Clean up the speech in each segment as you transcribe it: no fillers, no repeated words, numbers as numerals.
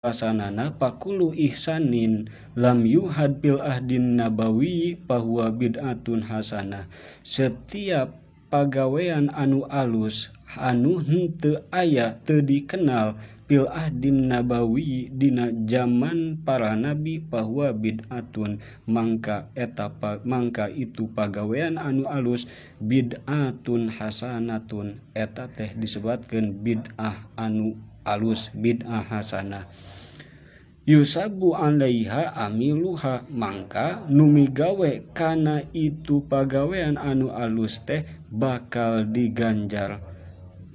Alasanana fakullu ihsanin lam yuhad fil ahdin nabawi fahuwa bid'atun hasanah. Setiap pagawean anu alus anu henteu aya, teu dikenal, fil ahdin nabawi, dina zaman para nabi, fahuwa bid'atun, mangka eta mangka itu pagawean anu alus, bid'atun hasanatun, eta teh disebatkeun bid'ah anu alus, bid'ah hasanah. Yusabu alaiha amiluha, mangka nu migawe kana itu pagawean anu alus teh bakal diganjar.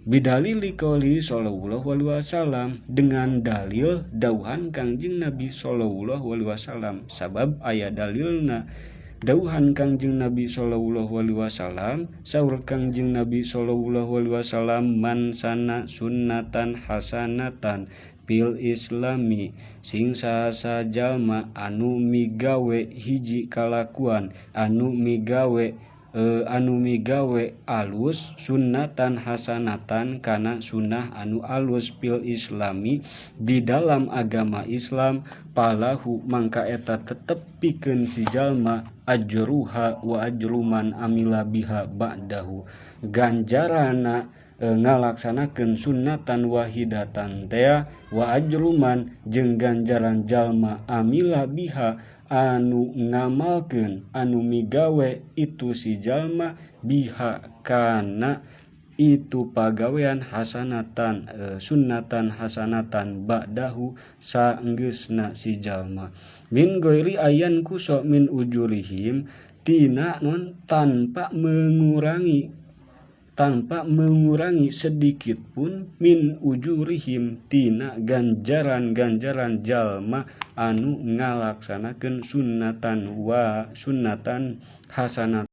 Bidalili qouli sallallahu alaihi wasallam, dengan dalil dauhan Kangjeng Nabi sallallahu alaihi wasallam, sabab aya dalilna dauhan Kangjeng Nabi sallallahu alaihi wasallam. Saur Kangjeng Nabi sallallahu alaihi wasallam, man sanna sunnatan hasanatan fil islami, sing saha jalma anu migawe hiji kalakuan anu migawe alus, sunnatan hasanatan, kana sunnah anu alus, fil islami, di dalam agama Islam, falahu, mangka eta tetep pikeun si jalma, ajruha wa ajru man amila biha ba'dahu, ganjarana ngalaksanakeun sunnatan wahidatan tea, wa ajruman, jeung ganjaran jalma, amila biha, anu ngamalkeun, anu migawe itu si jalma, biha, kana itu pagawean, hasanatan, sunnatan hasanatan, ba'dahu, saenggeusna si jalma, min ghairi ayyanqusa min ujurihim, tina non tanpa mengurangi sedikit pun, min ujurihim, tina ganjaran-ganjaran jalma anu ngalaksanakeun sunnatan wa sunnatan hasanatan.